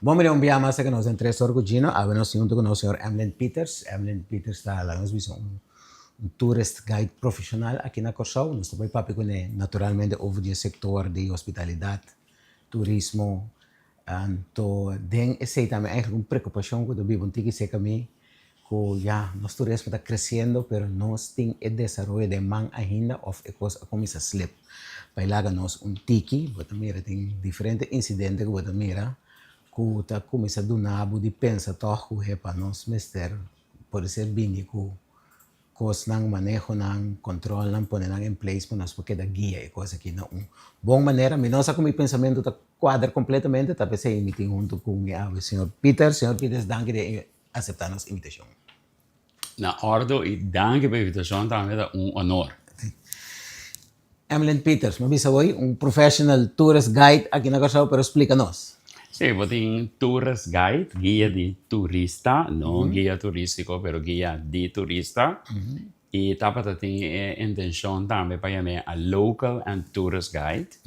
Bon mira un bia mas ta ku nos den Tres Or ku Gino. Awe nos tin huntu ku nos señor Emlyn Pieters. Emlyn Pieters ta laga nos bisa un un tourist guide profeshonal aki na Kòrsou. Nos ta bai papia kuné naturalmente over di e sektor di hospitalidat, turismo. Anto den esei tambe eigenlijk un preokupashon ku ta biba un tiki serka mi ku ya nos turismo ta kresiendo pero nos tin e desaroyo den man ainda òf e kos a kuminsá slip. Bai laga nos un tiki, bo ta mira tin diferente insidente ku bo ta mira ku ta kuminsá duna bo di pensa tòg ku hepa nos mester por ser bini ku kosnan, manehonan, kontrolnan pone nan en place pa nos por keda guia e kos aki na un bon manera. Mi no sa ku mi pensamentu ta kuadra kompletamente, ta p'esei mi tin huntu ku mi awe señor Pieters. Señor Pieters, danki di aseptá nos invitashon. Na òrdu i danki pa e invitashon tambe ta un honor. Emlyn Pieters, mi a bisa hoy, un professional tourist guide aki na Kòrsou, pero splika nos. Sí, bo tin tourist guide, guia di turista, no guia turístiko, pero guia di turista. I tabata tin e intenshon tambe pa yam'é a local and tourist guide.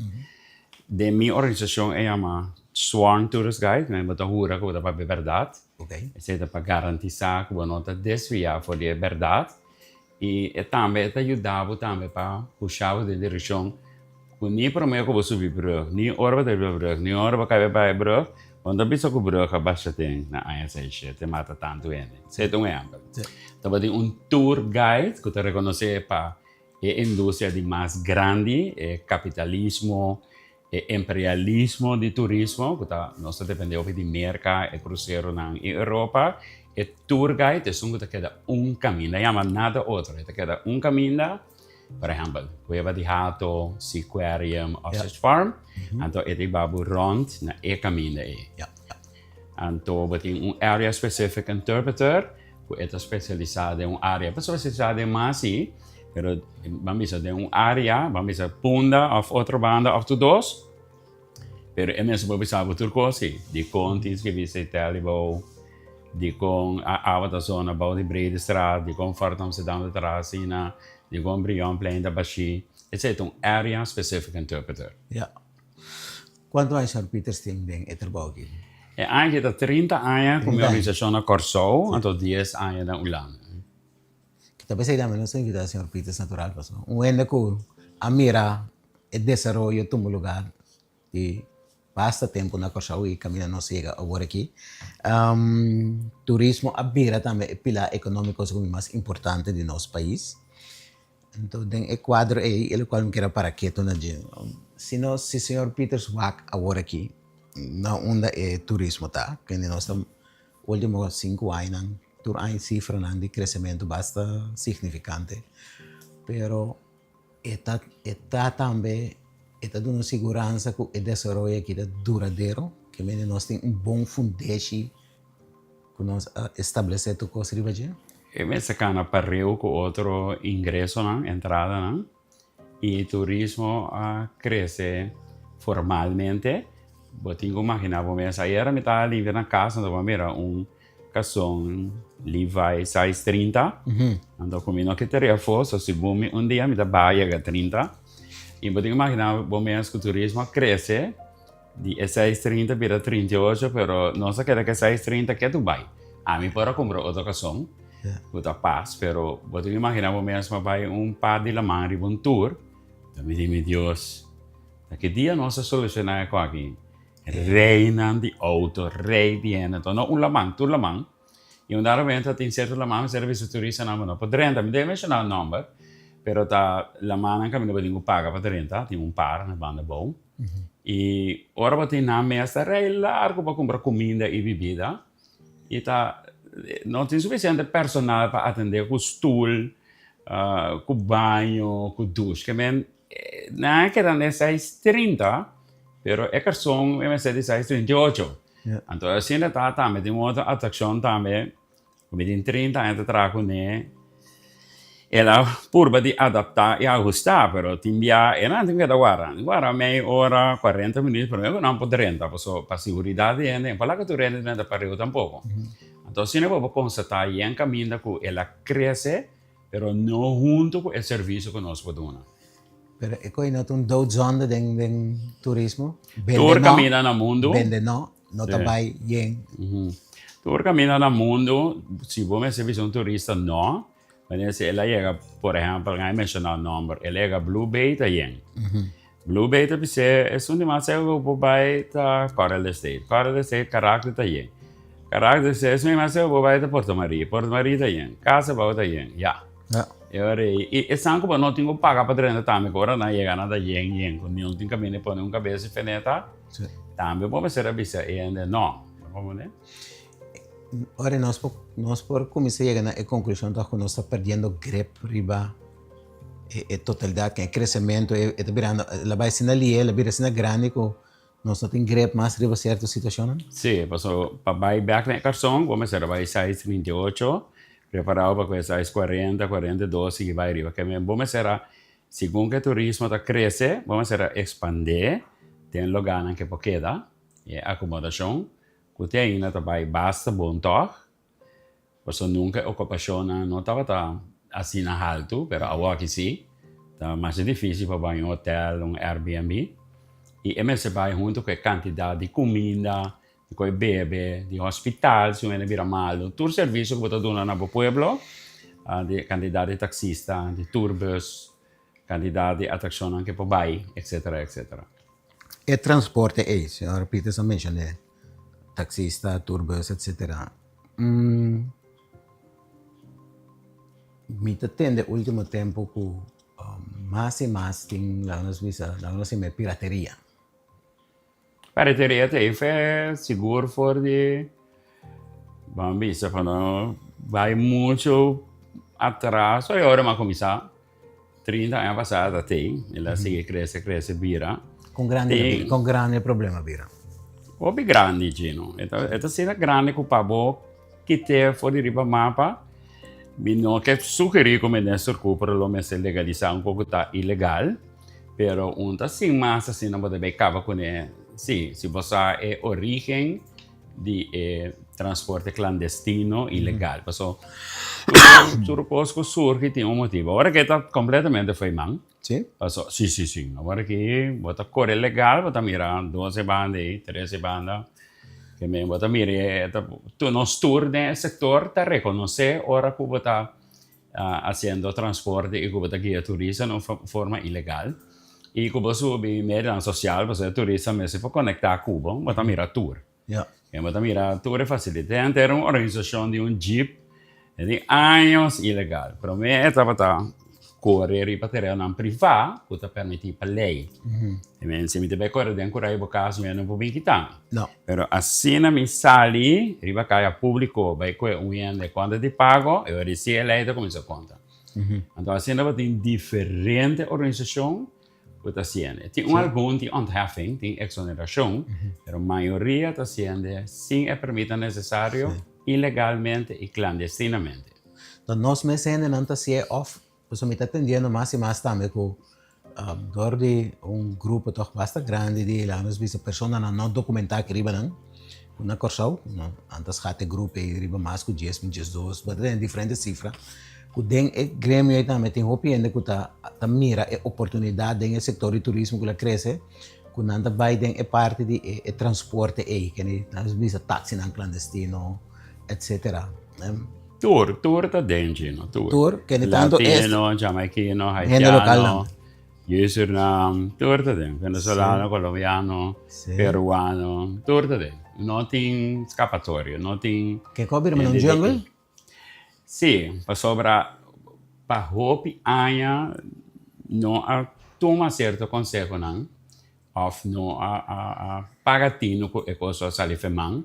Den mi organisashon e yama sworn tourist guide, mi bo ta hura ku bo ta papia bèrdat. Esei ta pa garantisá ku bo no ta desviá for di e bèrdat. I e tambe e ta yuda bo tambe pa pusha bo den direkshon ku ni promé ku bo subi brùg, ni ora bo ta riba brùg, ni ora bo kai bai brùg, bo no ta bisa ku brùg a basha den na aña seis shete mata tantu hende. Esei ta un ehèmpel. Tabatin un tour guide ku ta rekonosé pa e industria di mas grandi, e kapitalismo, E imperialismo di turismo ku ta nos ta depende hopi di Merka, e kruseronan i Europa, e tour guide esun ku ta keda un kaminda, yama nada otro, e ta keda un kaminda, por ehèmpel, Kueba di Hato, Seaquarium, Ostrich Farm, anto e ta hiba bo rònt na e kaminda ei. Anto bo tin un area specific interpreter ku e ta spesialisá den un área. E por spesialisá den mas sí, pero ban bisa den un área, ban bisa Punda òf otro banda òf tur dos, pero e mester por bisa bo tur kos sí. Dikon tin skibí Seychelles bou, dikon awa ta zona bou di Breedestraat, dikon Fort Amsterdam ta traha asina, dikon Brionplein ta bashí. Esei ta un area specific interpreter. Ya. Kuantu aña señor Pieters tin den e trabou aki? E aña aki ta 30 aña ku mi organisashon na Kòrsou, anto dies aña na Ulanda. Ta p'esei tambe nos ta invitá señor Pieters natural pasobra un hende ku a mira e desaroyo tuma lugar di basta tempu na Kòrsou i kaminda nos yega awor aki. Turismo a bira tambe e pilar ekonómiko segun mi mas importante di nos pais. Anto den e kuadro ei e lokual mi kier a para ketu na dje. Si nos, si señor Pieters wak awor aki na unda e turismo ta, kende nos ta ultimo sinku añanan tur aña sifranan di kresementu basta signifikante, pero e ta e ta tambe e ta duna siguransa ku e desaroyo aki ta duradero, ke mende nos tin un bon fundeshi. Ku nos a establesé tur kos riba dje. E mester kana pareu ku otro ingresonan, entradanan, i turismo a krese formalmente. Bo tin ku maginá bo mes, ayera mi ta limpia na kas anto bo a mira un kason Levi size 30, anto ku mi no ke tarea afó, so segun mi un dia mi ta baha yega 30, i bo tin ku maginá bo mes ku turismo a krese. Di e seis trinta bira 38, pero nos a keda ku e seis trinta ketu bai. Ami por a kumpra otro kason ku ta pas, pero bo tin imagina bo mes pa bai un par di laman riba un tour, ta mi di mi Dios, ta ki dia nos a solushoná e kos aki? Reinan di outo, rei di hende, anto no un laman, tur laman. I un dado momento tin sierto laman mester a bisa turistanan bo no por drenta. Mi debe menshoná e nòmber, pero ta lamannan kaminda bo tin ku paga pa drenta, tin un par na banda bou. I ora bo tin nan mes ta rei largu pa kumpra kuminda i bibida i ta no tin sufisiente personal pa atendé ku stul, ku baño, ku dush. Ke men nan a keda na e seis 30 pero e karson e mester di seis 38. Anto asina ta tambe tin un otro atrakshon tambe. Ku mi tin 30 aña ta traha kuné, el a purba di adaptá i ahustá, pero tin bia e nan tin keda wara. Nan wara mei ora, 40 minüt promé ku nan por drenta, pasobra pa siguridat di hende, no por laga tur hende drenta pariba tampoko. Anto asina bo por konstatá yen kaminda ku el a krese, pero no huntu ku e servisio ku nos por duna. Pero e koe no ta un doodzonde den turismo? Tur kaminda na mundu. Bende no. no ta bai yen. Tur kaminda na mundu, si bo mester bisa un turista no, wanneer si el a yega, por ehèmpel, nan a menshoná un nòmber, el a yega Blue Bay ta yen. Blue Bay ta bis'é esun di mas seku ku bo bai ta Coral Estate. Coral Estate Karakter ta yen. Karakter ta bis'é esun di mas seku ku bo bai ta Porto Maria. Porto Maria ta yen. Casa Abou ta yen. Ya. E ora ei, i esan ku bo no tin ku paga pa drenta tambe, ku ora nan yega nan ta yen yen, ku niun tin kaminda di pone un kabes di feneta, tambe bo mester a bisa e hende no. Ora nos por nos por kuminsá yega na e konklushon ta ku nos ta perdiendo grip riba e e totalidat, e kresementu e ta birando el a bai asina lihe, el a bira asina grandi ku nos no tin grip mas riba sierto situashonnan. Sí, pasobra pa bai bèk na e karson bo mester a bai seis trinta i ocho, preparado pa ku e seis kuarenta, kuarenta i dos sigui bai riba. Ke men bo mester a, segun ku e turismo ta krese, bo mester a ekspandé den lugánan ke por keda. E akomodashon ku te ainda ta bai basta bon tòg, pasobra nunka e okupashonnan no tabata asina haltu, pero awor si ta masha difísil pa bai un hotel, un Airbnb, i e mester bai huntu ku e kantidat di kuminda, di koi bebe, di hospital si un hende bira malu, tur servisio ku bo ta duna na bo pueblo, di kantidat di taksista, di tourbus, kantidat di atrakshonnan ke por bai, etsetera, etsetera. E transporte ei, señor Pieters a menshoné, taxista, tourbus, etcetera. Mi ta tende ultimo tempo ku mas i mas tin laga nos bisa, laga nos yama e pirateria. Pirateria ta efe sigur for di, ban bisa pa no bai mucho atras, ora mi a kuminsá. 30 aña pasá ta tei, el a sigui krese, krese, bira. Kon grandi el a bira? Kon grandi e problema a bira? Hopi grandi, Gino. E ta, e ta asina grandi ku pa bo kit'é for di riba mapa, mi no ke sugerí ku Minister Cooper lo mester legalisá un kos ku ta ilegal, pero un ta sin mas asina bo ta bai kaba kuné. Sí, si bo sa e orígen di e transporte clandestino ilegal. Paso tur cos cu surgi tin un motibo. Awor aki ta completamente fo'i man. Sí? Paso, sí, sí, sí. Awor aki bo ta core legal, bo ta mira doce banda ei, trece banda. Ke men bo ta mira e ta, nos tur den e sector ta reconoce ora cu bo ta haciendo transporte y cu bo ta guia turista na un forma ilegal y cu bo subi medionan social pasobra e turista mester por conecta cu bo, bo ta mira tur. Y bo ta mira tur e facilidad. Antes era un organisacion di un jeep di años ilegal. Prome e tabata core riba terenonan priva cu ta permiti pa ley. Si mi ta bay core den cura di bo cas mi no por bin kita mi. Pero asina mi sali riba kaya públiko bai kue un hende konta di pago, e ora si e lei ta kuminsá konta. Anto asina bo tin diferente organisashon ku ta hasiendo. Tin un algun tin ontheffing, tin eksonerashon, pero mayoria ta hasiendo sin e permitnan nesesario, ilegalmente i klandestinamente. Ta nos mes hendenan ta hasié òf Pasobra mi ta atendiendo mas i mas tambe ku dor di un grupo tòg basta grandi di laga nos bisa personanan no dokumentá aki riba nan ku na Kòrsou, nan ta skat e grupo ei riba mas ku dies mil diesdos, bo ta tene diferente sifra ku den e gremio ei tambe tin hopi hende ku ta ta mira e oportunidat den e sektor di turismo ku lo krese ku nan ta bai den e parti di e transporte ei, kende laga nos bisa taksinan klandestino etsetera. Tur, tur ta den chino, tur. Tur, kende tanto es. Latino, jamaikino, haitiano, Surinam, tur ta den. Venezolano, colombiano, peruano, tur ta den. No tin scapatorio, no tin. Ke ko bira manera un jungle? Si, pasobra pa hopi aña no a tuma cierto consehonan. Of no a paga tinu ku e kos a sali fe man.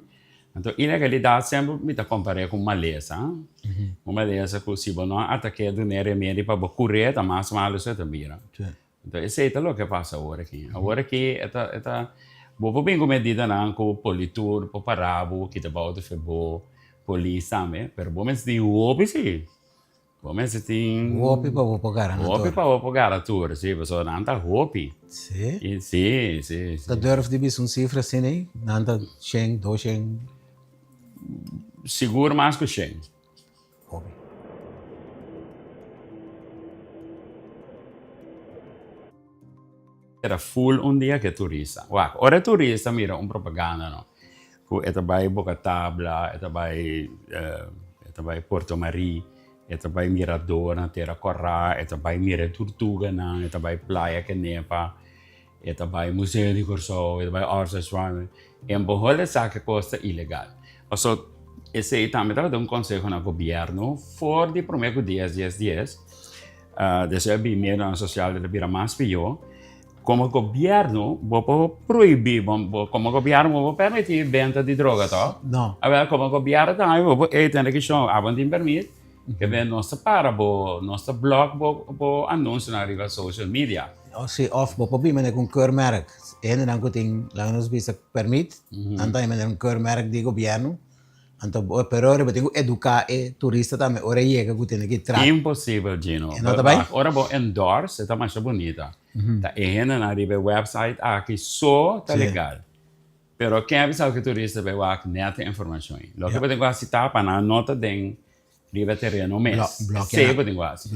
Anto ilegalidat semper mi ta kompar'é ku malesa. Un malesa ku si bo no a atak'é dun'é remedi pa bo kur'é ta mas malu su e ta bira. Anto esei ta loke a pasa awor aki. Awor aki e ta e ta bo por bin ku medidanan ku politur por para bo, kita bo outo fe bo, polis tambe, pero bo mester tin hopi si. Bo mester tin. Hopi pa bo por gara na tur. Hopi pa bo por gara tur, si, pasobra nan ta hopi. Si? I, si, si, si. Ta durf di bisa un sifra asina ei? Nan ta shen, doshen? Sigur mas ku shen. Hopi. Era full un dia ku e turista. Wak, ora e turista mira un propaganda no. Ku e ta bai Boka Tabla, e ta bai e ta bai Puerto Marie, e ta bai Mirador na Tera Kòrá, e ta bai mira e turtuganan, e ta bai Playa Kenepa, e ta bai Museo di Kòrsou, e ta bai Orsa Swan. En Bohol esaki kos ta ilegal. Paso esei tambe tabata un konseho na gobièrnu for di promé ku dies dies dies, despues a bin medionan sosial ta bira mas pió. Komo gobièrnu bo por prohibí, bo komo gobièrnu bo por permití benta di droga tòg? No. Awel komo gobièrnu tambe bo por ey tende ki shon abo no tin permit, ke ben nos ta para bo, nos ta blòk bo bo anunsionan riba social media. O si, òf bo por bin mende ku un keurmerk. E hendenan ku tin, laga nos bisa, permit, nan ta mende un keurmerk di gobièrnu. Anto bo pero ora bo tin ku eduká e turista tambe ora e yega ku tene ki trata. Imposibel Gino. E no ta bai? Ora bo endorse e ta masha bunita. Ta e hendenan riba e website aki so ta legal. Pero ken a bisa ku e turista bai wak nèt e informashon ei? Loke bo tin ku hasi ta pa nan no ta den riba e tereno mes. Esei bo tin ku hasi.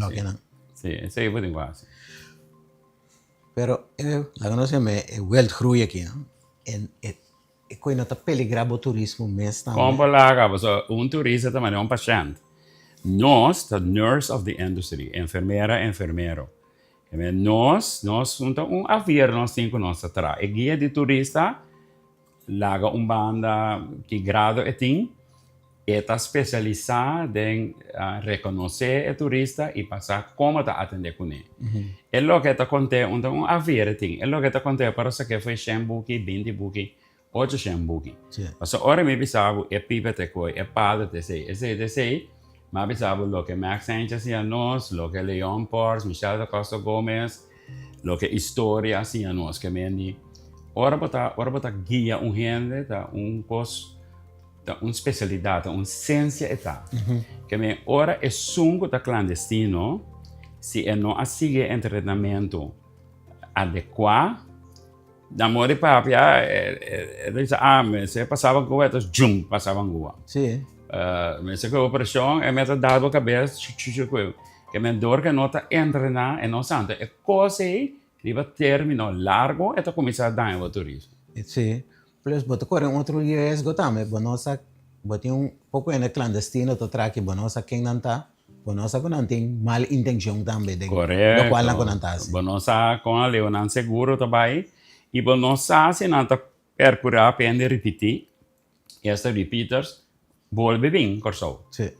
Si, esei bo tin ku hasi. Pero laga nos yama e wildgroei aki no. En e E koe no ta peligrá bo turismo mes tambe. Kon por laga? Pasobra un turista ta manera un pashènt. Nos ta nurse of the industry, enfermera, enfermero. Nos, nos no ta un avier nos tin ku nos ta traha. E guia di turista laga un banda ki grado e tin, e ta spesialisá den rekonosé e turista i pa sa komo ta atendé kuné. E loke e ta kont'é un ta un avier e tin, e loke e ta kont'é para sak'é foi shen buki, binti buki, ocho shen buki. Pasobra ora mi bisa bo e pipa ta e koi, e palu ta esei, esei ta esei, mi a bisa bo loke Max Sanchez a siña nos, loke Leon Pors, Michel da Costa Gomez, loke historia a siña nos, ke men di ora bo ta ora bo ta guia un hende ta un kos. Ta un spesialidat, ta un sensia e ta. Ke men ora esun ku ta klandestino, si e no a sigui e entrenamentu adekuá, na modo di papia e ta bisa, ah, mester pasa bangua, e ta jum pasa bangua. Mester ku e operashon, e mester dal bo kabes, chu chu chu. Ke men dor ku e no ta entrená, e no sa. Anto e kos ei riba término largo e ta kuminsá daña bo turismo. Sí. Plus bo ta kore un otro riesgo tambe, bo no sa, bo tin un poko hende klandestino ta tra aki, bo no sa ken nan ta, bo no sa ku nan tin mal intencion tambe den lokual nan ku nan ta hasi. Bo no sa kon aleu nan seguro ta bai i bo no sa si nan ta perkurá pa hende ripití, esta repeaters, bolbe bin Kòrsou. Sí.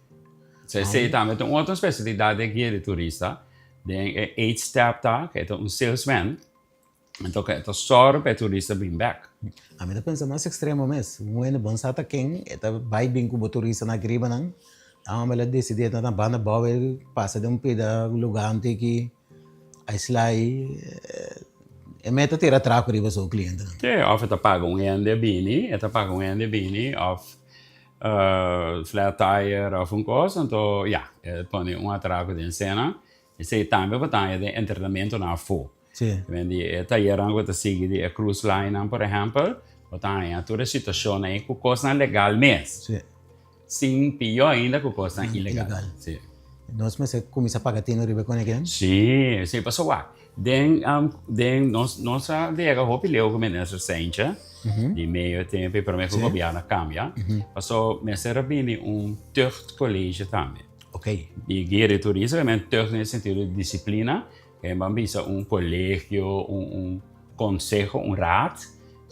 Esei tambe ta un otro spesialidat den guia di turista, den e eight step ta, ku e ta un salesman. Anto e ta sòru pa e turista bin bèk. Ami ta pensa mas ekstremo mes. Un hende bon sa ta ken e ta bai bin ku bo turistanan aki riba nan. Ta homber a disidí e ta na banda bou e pasa den un pida lugá un tiki aislá i e mei ta tira traku riba su klientenan. Sí, òf e ta paga un hende bini, e ta paga un hende bini òf flat tire òf un kos, anto ya, e pone un atrako den sena. Esei tambe bo ta haña den entrenamentonan afó. Sí. Di e tayernan ku ta sigui di e cruise linenan, por ehèmpel, bo ta haña tur e situashonnan ei ku kosnan legal mes. Sí. Sin pió ainda ku kosnan ilegal. Ilegal. Sí. Nos mester kuminsá paga tino riba e kone ken? Sí, sí, pasobra wak, den den nos nos a yega hopi leu ku minister Seintje di medio tempu i promé ku gobièrnu a kambia, pasobra mester a bini un tuchtcollege tambe. Ok. Di guia di turismo, men tucht den e sentido di disiplina. E ban bisa un kolegio, un un konseho, un raad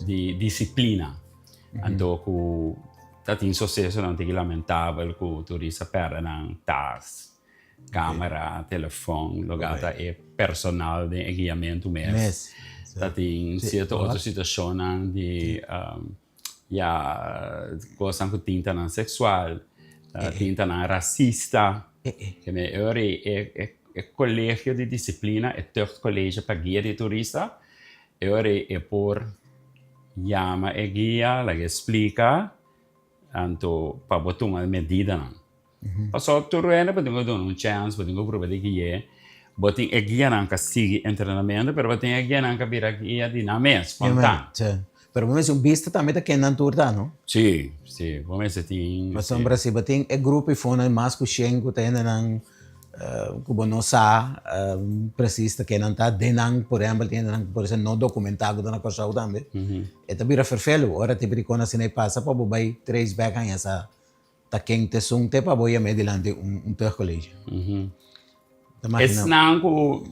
di disiplina. Anto ku ta tin susesonan tiki lamentabel ku turista pèrdè nan tas, kamera, telefòn, loke ta e personal den e guiamentu mes. Ta tin sierto otro situashonnan di Ya, kosnan ku tintanan seksual, tintanan rasista. Ke men e ora ei e kolegio di disiplina, e tuchtcollege pa guia di turista, e ora ei e por yama e guia, laga e splika, anto pa bo tuma e medidanan. Pasobra tur hende bo tin ku duna un chèns, bo tin ku prueba di gui'é. Bo tin e guianan ku a sigui entrenamentu, pero bo tin e guianan ku a bira guia di nan mes, spontan. Sí. Pero bo mester un bista tambe ta ken nan tur ta, no? Sí, sí. Bo mester tin. Pasobra si bo tin e grupo i fonan mas ku shen ku ta hendenan. Ku bo no sa presis ta ke nan ta den nan, por ehèmpel tin hendenan ku por ser no dokumentá ku ta na Kòrsou tambe. E ta bira ferfelu ora tipo di kos asina e pasa pa bo bai trace back haña sa ta ken ta esun te pa bo yam'é dilanti un tuchtcollege. Ta imagina. Esnan ku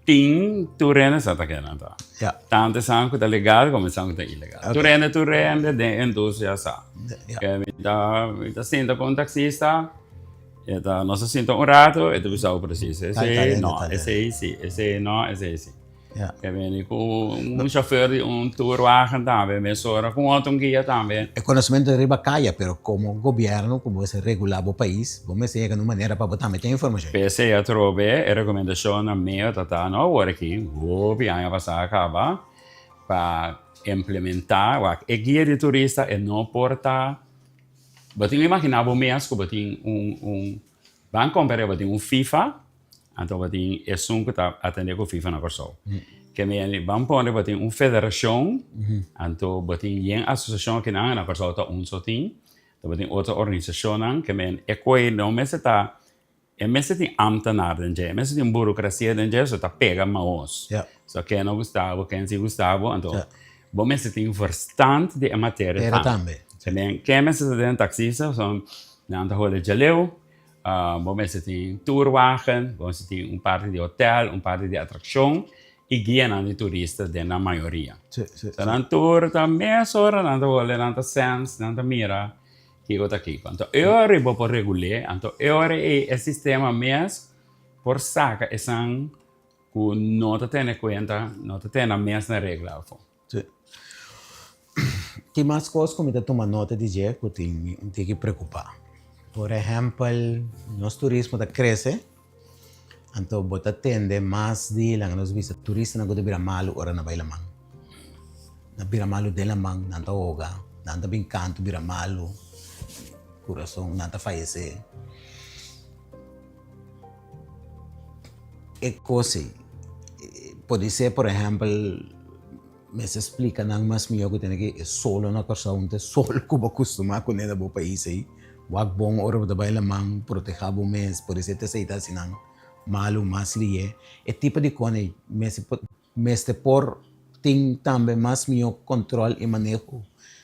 tin tur hende sa ta ken nan ta. Ya. Tantu esnan ku ta legal komo esnan ku ta ilegal. Ok. Tur hende tur hende den e industria sa. Ya. Ke mi ta mi ta sinta ku un taksista e ta nos a sinta un rato e ta bisa bo presis esei no esei si esei no esei si. Ja. Ke bini ku un chauffeur di un tourwagen tambe mesora ku un otro guia tambe. E konosementu ta riba kaya, pero komo gobièrnu ku bo mester regulá bo pais, bo mester yega na un manera pa bo tambe ten informashon. P'esei atrobe e rekomendashonnan meo ta ta no awor aki, hopi aña pasá a kaba, pa implementá, wak, e guia di turista e no por ta, bo tin ku imaginá bo mes ku bo tin un un, ban kompar'é bo tin un FIFA, Anto bo tin esun ku ta atendé ku FIFA na Kòrsou. Ke mi ban pone bo tin un federashon, anto bo tin yen asosiashon akinan, na Kòrsou ta un so tin, anto bo tin otro organisashonnan ke men e koe no mester ta, e mester tin ámtenar den dje, e mester tin burokrasia den dje, so ta pega maos. So ken no gusta bo, ken si gusta bo, anto bo mester tin verstand di e materia tambe. Ke men ken mester ta den taksista, so nan ta hole djaleu. Bo mester tin tourwagen, bo mester tin un parti di hotel, un parti di atraccion y guianan di turista den nan mayoria. So nan tur ta mesora nan ta wole, nan ta sense, nan ta mira kico ta kico. Anto e ora bo por regul'é, anto e ora ei e sistema mes por saca esan cu no ta tene cuenta, no ta tene nan mes na regla afo. Sí. Tin mas kos ku mi ta tuma nota di dje ku tin mi un tiki preokupá. Por ehèmpel, nos turismo ta krese, anto bo ta tende mas di laga nos bisa turistanan ku ta bira malu ora nan bai laman. Nan bira malu den laman, nan ta hoga, nan ta bin kantu bira malu, kurason, nan ta fayesé. E kos ei podisé por ehèmpel mester splika nan mas mihó ku tene ke e solo na Kòrsou no ta e solo ku bo kustumá kuné na bo pais ei. Wak bon ora bo ta bai laman protehá bo mes podisé ta esei ta hasi nan malu mas lié. E tipo di kos ei mester por Mester por tin tambe mas mihó kòntròl i maneho.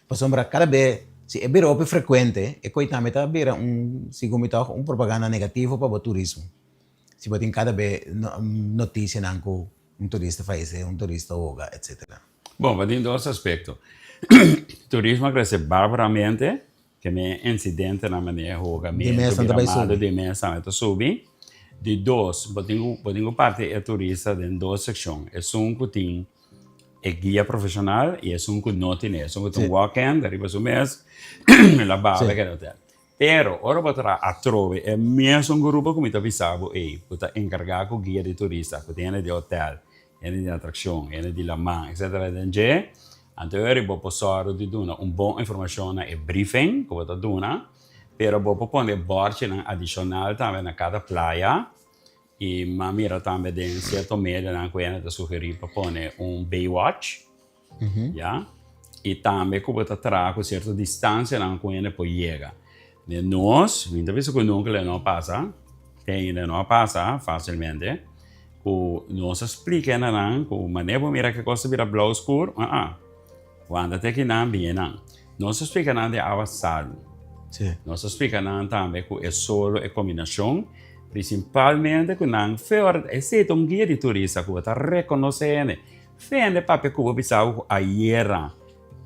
Pasobra kada be si e bira hopi frekuente, e koi tambe ta bira un, segun mi tòg, un propaganda negativo pa bo turismo. Si bo tin kada be notisianan ku un turista fayesé, un turista hoga, etcetera. Bon, bo tin dos aspekto. Turismo a krese barbaramente. Ke men insidentenan manera hogamentu, bira malu di mes tambe ta subi. Di dos, bo tin ku bo tin ku parti e turista den dos sekshon, esun ku tin e guia profeshonal i esun ku no tine, esun ku ta un walk-in riba su mes el a baba keda hotel. Pero ora bo traha atrobe e mesun grupo ku mi ta bisa bo ei ku ta enkargá ku guia di turista, ku tin hende di hotel, hende di atrakshon, hende di laman, etsetera den dje, Anto e ora bo por sòru di duna un bon informashon na e briefing ku bo ta duna, pero bo por pone bòrchinan adishonal tambe na kada playa i m'a mira tambe den sierto medianan ku hende ta sugerí pa pone un baywatch, ya, i tambe ku bo ta traha ku sierto distansianan ku hende por yega. Den nos, mi ta bisa ku nunka lo no pasa, te ainda no a pasa fásilmente, ku nos a splika hendenan ku manera bo mira ke kos ta bira blou skur, uh-uh, wanta te kinan bini nan. Nos a splika nan di awa salu. Nos a splika nan tambe ku e solo, e kombinashon, prinsipalmente ku nan fe ora, esei ta un guia di turista ku bo ta rekonosé hende. Fe hende papia ku bo bisa bo ku ayera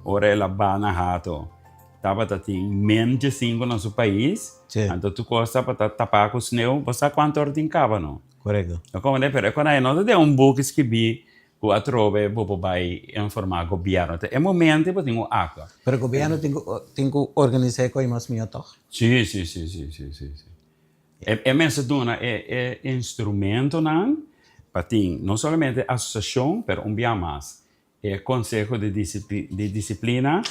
ora el a ba na hato. Tabata tin men djesinku na su pais, anto tur kos tabata tapá ku sneu, bo sa kuantu ora tin kaba no? Korekto. No komprende? Pero e konai no ta den un buki skibí ku atrobe bo por bai informá gobièrnu. Ta e momento bo tin ku aktua. Pero gobièrnu tin ku tin ku organisá e kos mas mihó tòg? Sí, sí, sí, sí, sí, sí, sí. E mester duna e e instrumentonan pa tin no solamente asosiashon pero un bia mas E konseho di di disiplina,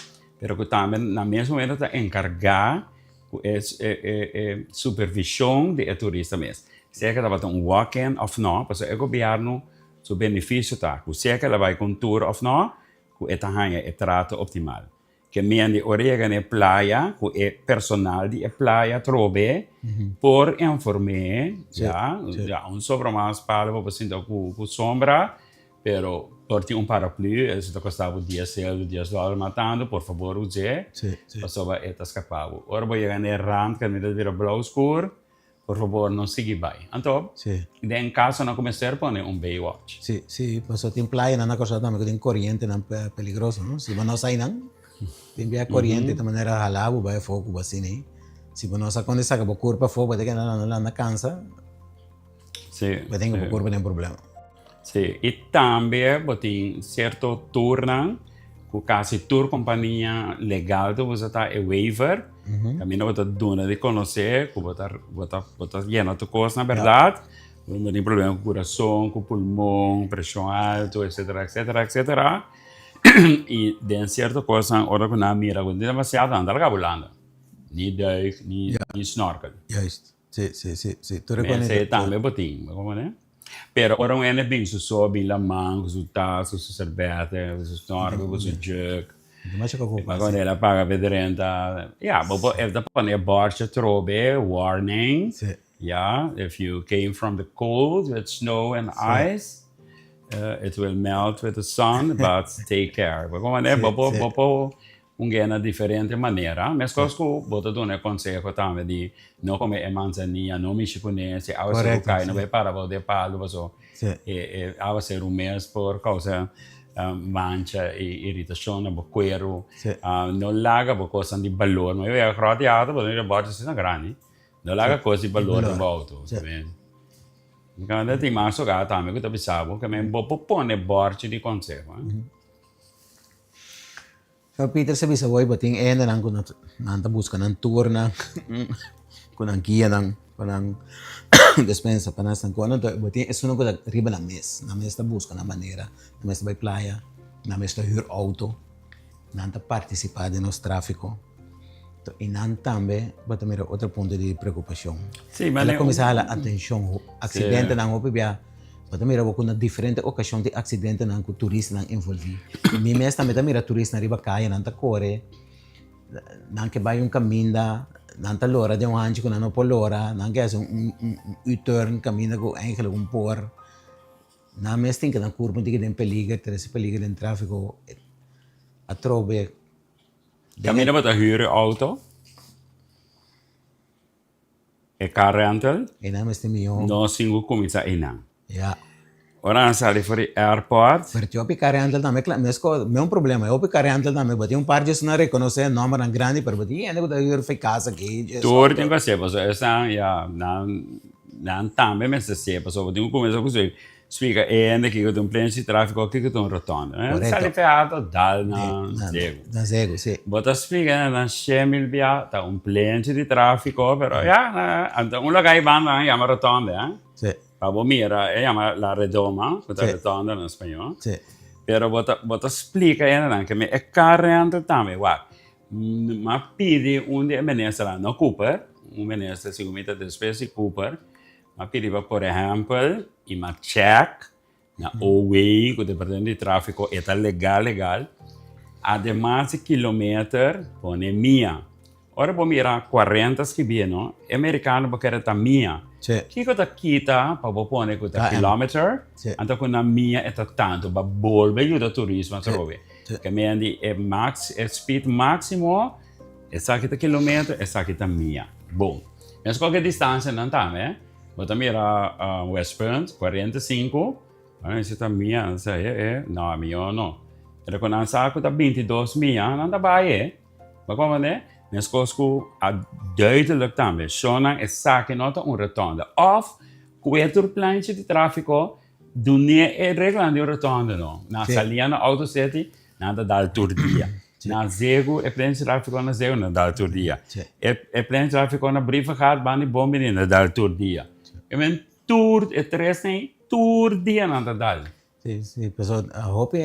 pero ku tambe na mes momento ta enkargá ku e e supervishon di e turista mes. Sea ke tabata un walk-in òf nò, pasobra e gobièrnu su benefisio ta ku sea ke el a bai ku un tour òf nò, ku e ta haña e trato optimal. Ke men di ora yega na e playa ku e personal di e playa atrobe por inform'é, ya, ya un sobra mas palu pa bo sinta ku sombra, pero por tin un paraplu, eso ta kosta bo dies sel, dies dòler mas tantu, por fabor us'é, pasobra e ta skapa bo. Ora bo yega na e rand kaminda ta bira blou skur, Por fabor no sigui bai. Anto, den kasonan ku mester pone un Baywatch. Sí, sí, pasobra tin playanan na Kòrsou tambe ku tin korientenan peligroso, no? Si bo no sa einan, tin bia koriente ta manera hala bo bai afó ku bo asina ei. Si bo no sa kon di saka bo kurpa afó, bo ta keda landa landa kansa, bo tin ku bo kurpa den problema. Sí, i tambe bo tin sierto tournan ku kasi tur kompania legal ta usa ta e waiver. Kaminda bo ta duna di konosé ku bo ta bo ta bo ta yena tur kos na bèrdat. Bo no tin problema ku kurason, ku pulmon, preshon altu, etsetera, etsetera, etsetera. I den sierto kosnan ora ku nan mira ku tin demasiado nan ta laga bo landa. Ni duik, ni ni snorkel. Juist. Sí, sí, sí, sí. Tur e Mester tambe bo tin, bo comprende? Pero ora un hende bin su so, bin laman ku su tas, ku su serbete, ku su snorkel, ku su jug. Bo comprende? El a paga pa e drenta. Ya, bo por, el ta pone e bòrchi atrobe, warning. Sí. Ya, if you came from the cold with snow and ice, it will melt with the sun, but take care. Bo comprende? Bo por, bo por Un guia na diferente manera. Meskos ku bo ta duna e konseho tambe di no kome e manzania, no mishi kuné, si awaseru kai no bai para bou di e palu paso e awaseru mes por kousa mancha i iritashon na bo kueru. No laga bo kosnan di balor, mi wea gròt di auto bo ta mira bòrchi asina grandi, no laga kos di balor den bo auto. Tin mas hogar tambe ku ta bisa bo ke men bo por pone bòrchi di konseho. Sor Peter sa bisa woi bo tin hendenan ku nan ta buska nan tournan ku nan guianan pa nan despensa pa nan esnan ku anto bo tin esunnan ku ta riba nan mes nan mes ta buska nan manera nan mes ta bai playa nan mes ta hür outo nan ta partisipá den nos tráfiko i nan tambe bo ta mira otro punto di preokupashon el a kuminsá hala atenshon aksidentenan hopi bia. Bo ta mira bo ku na diferente okashon tin aksidentenan ku turistanan envolví. Mi mes tambe ta mira turistanan riba kaya, nan ta kore, nan ke bai un kaminda, nan ta lora den un hanchi ku nan no por lora, nan ke hasi un U-turn kaminda ku eigenlijk un por. Nan mes tin ke nan kurpa un tiki den peliger, trese peliger den tráfiko atrobe. Kaminda bo ta hür e outo? E car rental. Einan mester mihó. Nos tin ku kuminsá einan. Ya. Ora nan sali for di airport. Pero tin hopi car rental tambe kla mesko me un problema e hopi car rental tambe bo tin un par dje nan rekonosé nòmbernan grandi pero bo tin hende ku ta hür for kas aki dje Tur tin ku hasié pasobra esnan ya nan nan tambe mester hasié pasobra bo tin ku kuminsá ku Splika e hende kiko ta un plenchi di trafiko, kiko ta un rotonda. Correcto. Sali fe alto, dal na zegu. Na zegu, si. Bo ta splika nan shemil bia ta un plenchi di trafiko, pero ya, anto un loga ei banda nan yama rotonda, eh. Si. Pa bo mira, e yama la redoma, ku ta rotonda na spañó. Si. Pero bo ta, bo ta splika e hendenan ke e car rental tambe, wak, m'a pidi un di e ministernan, no Cooper, un minister segun mi ta despues di Cooper, M'a pidi pa por ehèmpel i m'a chèk na OW ku departamento di tráfiko e ta legal legal. Ademas di kilometer pone mia. Ora bo mira kuarenta skibí no, e merikano bo kere ta mia. Kiko ta kita pa bo pone ku ta kilometer anto ku na mia e ta tantu pa bolbe yuda turismo atrobe. Ke meen di e max e speed máksimo esaki ta kilometer esaki ta mia. Bon. Mes kualke distansianan tambe, bo ta mira Westpunt, 45, si ta mia, nan sa e e, no, mihó no. Pero ku nan sa ku ta 22 mia, nan ta bai e. Bo komprendé? Meskos ku a duidelijk tambe, shownan esaki no ta un rotonde. Òf ku e tur planchi di tráfiko Dun'é e reglanan di un rotonde no. Na salia na Auto City, nan ta dal tur dia. Na Zegu, e plen trafiko na Zegu, nan ta dal tur dia. E plen trafiko na Brievengat, banda di Bon Bini, nan ta dal tur dia. I men tur, e tresnan ei, tur dia nan ta dal. Si, si, pasobra hopi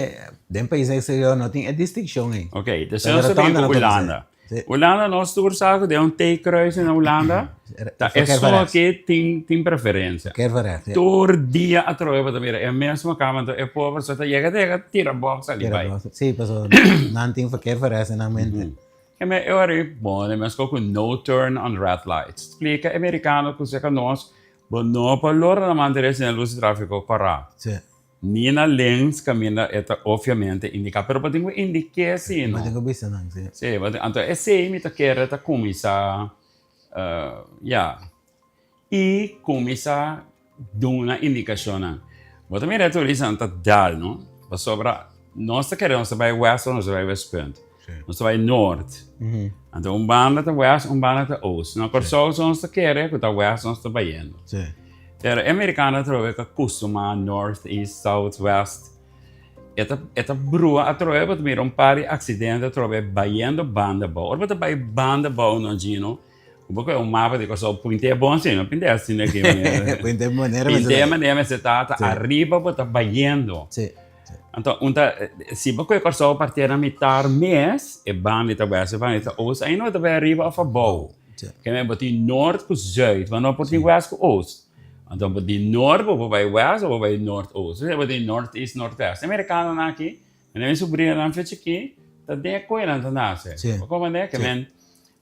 den pais exterior no tin e distinshon ei. Ok, dus nos ta bin ku Hulanda. Hulanda nos tur sa ku den un T-kruis na Hulanda ta esun aki tin tin preferensia. Tur dia atrobe bo ta mira e mesmo kama anto e pober so ta yega ta yega tira bòks sali bai. Sí, pasobra nan tin verkeerverrecht den nan mente. E me e ora ei bon e meskos ku no turn on red lights. Splika e merikano ku seka nos bo no por lora na mantené señal lus di tráfiko kòrá. Ni na links kaminda e ta obviamente indiká, pero bo tin ku indik'é si no. Bo tin ku bisa nan, si. Si, bo tin, anto esei mi ta kere ta kuminsá, ya, i kuminsá duna indikashonnan. Bo ta mira e turistanan ta dal, no? Pasobra nos ta kere nos ta bai west òf nos ta bai westpunt. Nos ta bai noord. Anto un banda ta west, un banda ta oost. Na Kòrsou so nos ta kere ku ta west nos ta bayendo. Pero e merikano atrobe ta kustumá north, east, south, west. E ta e ta brua atrobe bo ta mira un par di aksidente atrobe bayendo banda abou. Ora bo ta bai banda abou no Gino, ku bo kohe un mapa di Kòrsou pint'é bon si no pint'é asina aki manera. Pint'é manera mester ta. Pint'é manera mester ta, ta ariba bo ta bayendo. Anto un ta si bo kohe Kòrsou partié na mitar mes e banda ta west e banda ta oost ainda bo ta bai ariba òf abou. Kende bo tin noord ku zuid ma no por tin west ku oost. Anto bo di noord bo por bai west òf bo bai noord oost. Bo tin noord east noord west. E merikanonan aki mi subrinonan fecha aki ta den e koe nan ta nase. Bo komprende? Ke men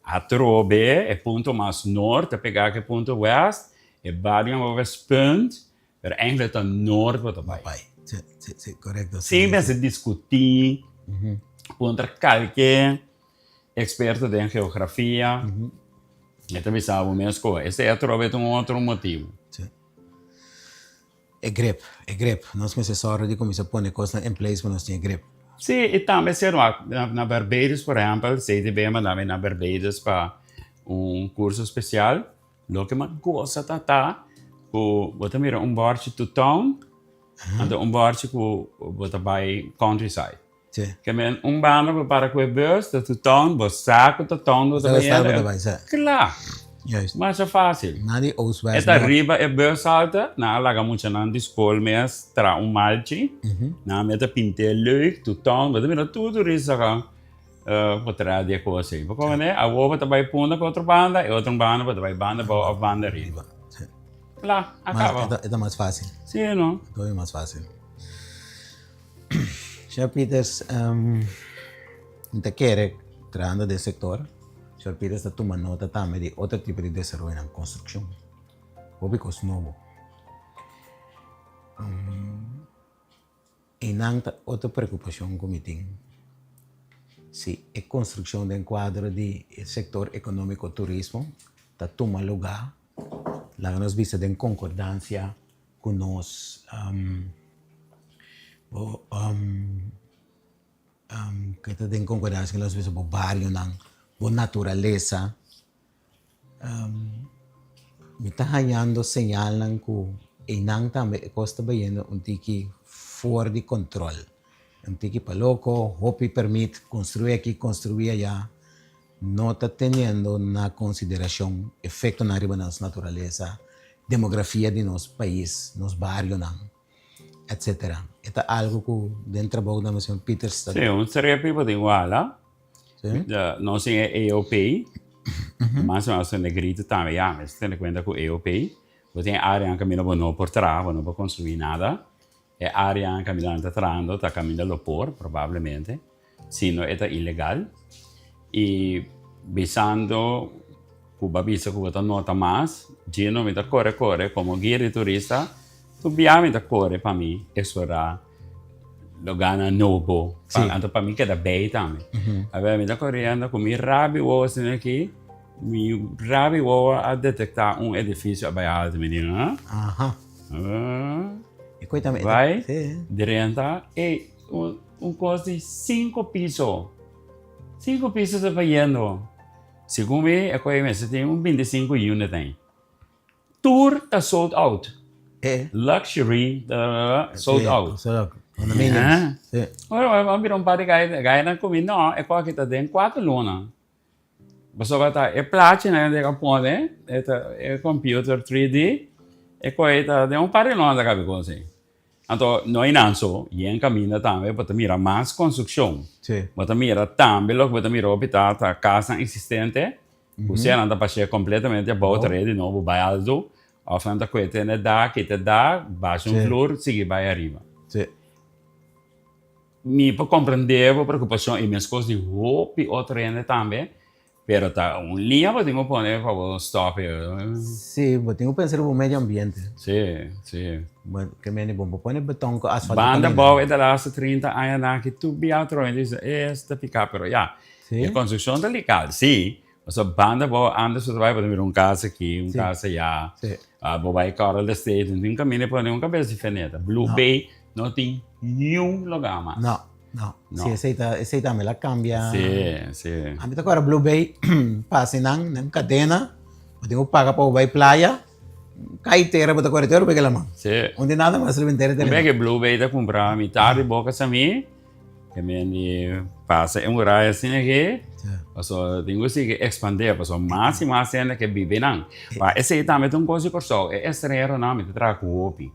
atrobe e punto mas noord ta pega ku e punto west e barionan bo westpunt. Pero eigenlijk ta noord bo ta bai. Bai. Si, si, si, korekto. Sin mester diskutí, puntra kalke eksperto den geografia, e ta bisa bo mes ku esei atrobe ta un otro motibu. Si. E grip, e grip. Nos mester sòru di kuminsá pone kosnan in place pa nos tin e grip. Si, i tambe ser wak, na Barbados por ehèmpel, CTB a manda mi na Barbados pa un kurso spesial. Loke mi a gosa ta ta ku bo ta mira un bòrchi to town, anto un bòrchi ku bo ta bai countryside. Ke men un banda bo para ku e bus ta to town, bo sa ku ta town bo ta bai yendo. Kla! Masha fásil. E ta riba e bus halta, nan a laga muchanan di skol mes traha un malchi, nan a mete pint'é leuk, to town, bo ta mira tur turista kan. Bo traha di e kos ei. Bo komo ne, awor bo ta bai punda ku otro banda, e otro banda bo ta bai banda abou òf banda riba. Kla, a kaba. E ta mas fásil. Sí, no? E ta hopi mas fásil. Señor Pieters, mi ta kere trahando den sektor, señor Pieters ta tuma nota tambe di otro tipo di desaroyonan, konstrukshon. Hopi kos nobo. Einan ta otro preokupashon ku mi tin, si e konstrukshon den kuadro di e sektor ekonómiko turismo ta tuma lugá, laga nos bisa den konkordansia ku nos bo ke ta den konkordansia ku nos bisa bo barionan, bo naturalesa. Mi ta hañando señalnan ku einan tambe e kos ta bayendo un tiki for di kontrol. Un tiki pa loko, hopi permit, konstruí aki, konstruí ayá, no ta teniendo na konsiderashon efektonan riba nos naturalesa, demografia di nos pais, nos barionan, etsetera. E ta algu ku den trabou nan señor Pieters ta. Sí, un strepi bo tin wala. Nos tin e AOP, mas o menos ta negrito tambe, ya, mester tene kuenta ku AOP. Bo tin e áreanan kaminda bo no por traha, bo no por konstruí nada. E áreanan kaminda nan ta trahando ta kaminda lo por, probablemente, si no e ta ilegal. I bisando ku bo a bisa ku bo ta nota mas, djino mi ta kore kore komo guia di turista, Tur bia mi ta kore pa mi eksplorá lugánan nobo, anto pa mi keda bei tambe. Awe mi ta koriendo ku mi rabi wowo asina aki, mi rabi wowo a detektá un edifisio a bai alto, mi di ha? Bai drenta, ey, un kos di sinku piso, sinku piso ta bayendo. Segun mi e koe mester tin un binti sinku unit ahi. Tur ta sold out. Luxury sold out. Ora bira un par di gai, gainan ku mi no, e kos aki ta den kuater luna. Pasobra ta e plachinan ku a pone, e computer 3D, e kos ei ta den un par di luna ta kabe kos ei. Anto no einan so, yen kaminda tambe bo ta mira mas konstrukshon. Sí. Bo ta mira tambe loke bo ta mira hopi ta ta kasnan eksistente ku sea nan ta pas'é kompletamente abou ta redi nobo bai altu òf nan ta kue tene dak, kita dak, basha un flur sigui bai ariba. Sí. Mi por komprendé bo preokupashon i meskos di hopi otro hende tambe. Pero ta un liña bo tin ku pone pa bo stop e. Sí, bo tin ku pensa riba bo medio ambiente. Sí, sí. Bo ke mende bo bo pone beton ku asfalto Banda kaminda. bou e ta laatste 30 añanan aki tur bia otro hende bisa es ta piká pero ya. Sí. E konstrukshon ta legal, sí. Pasobra banda bou antes bo ta bai bo ta mira un kas aki, un Sí. kas aya. Sí. Bo bai Coral Estate, no tin kaminda pone un kabes di feneta. Blue No. Bay no tin niun lugá mas. No. No, No. si esei ta, esei tambe la cambia. Sí, sí. A mi ta acorda Blue Bay pasa nan, nan cadena, bo tin cu paga pa bo bay playa, cay tera bo ta core tera bo laman. Sí. Un di nada mas riba entera Un tera. ke Blue Bay ta cumpra mitad di boca sa mi, ke men di pasa e muraya asina aki, Sí. paso tin cu sigui expande, paso mas y mas hende ke biba nan. Pa esei tambe ta un cos di Corsou, e estranheronan mi ta traha cu hopi.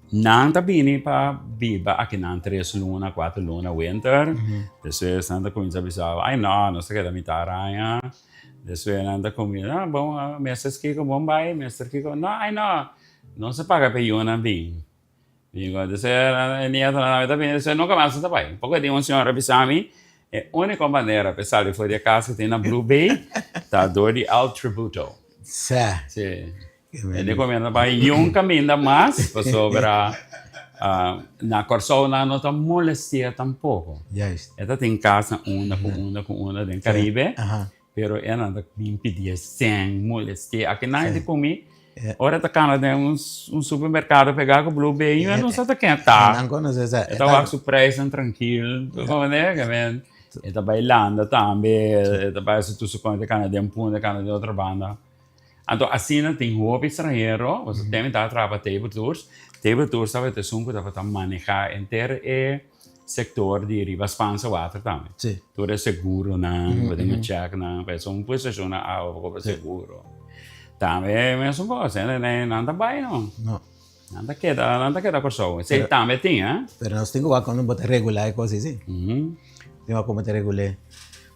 Nan ta bini pa biba akinan tres luna, kuater luna winter. Despues nan ta kuminsá bisa, ai no, nos ta keda mitá araña. Despues nan ta kuminsá, ah, bon, mester kiko bon bai, mester kiko, no, ai no, nos a paga pa e yunan bin. Digo, despues e nietonan tambe ta bini, despues nunka mas nan ta bai. Poko di un señora bisa mi, e úniko manera pa e sali for di e kas ku tin na Blue Bay ta dor di El Tributo. Sè. Sí. E di comienza bai yun caminda mas pasobra na Corsou nan no ta molestia tampoco. Juist. E ta tin cas na unda cu unda cu unda den Caribe, pero e nan ta bin pidi e cen, molestia. Aki nan e di cumi, ora e ta cana den un supermercado pega cu Blue Bay, e no sa ta ken ta. Nan conoce sa. E ta wak su prijsnan trankil, E ta bai landa tambe, e ta bai haci tur su cos, e ta cana den punda, e cana den otro banda. Anto asina tin hopi stranhero, pasobra tem ta traha pa Table Tours, Table Tours tabata esun ku tabata maneha henter e sektor di riba Spaanse Water tambe. Sí. Tur e seguronan, bo tin ku check nan, pa esun poseshon na awa pa kobra seguro. Tambe mesun kos, nan ta bai no. No. Nan ta keda, nan ta keda Kòrsou. Esei tambe tin, eh. Pero nos tin ku wak kon bo ta regulá e kos ei, si. Tin wak kon bo ta regul'é.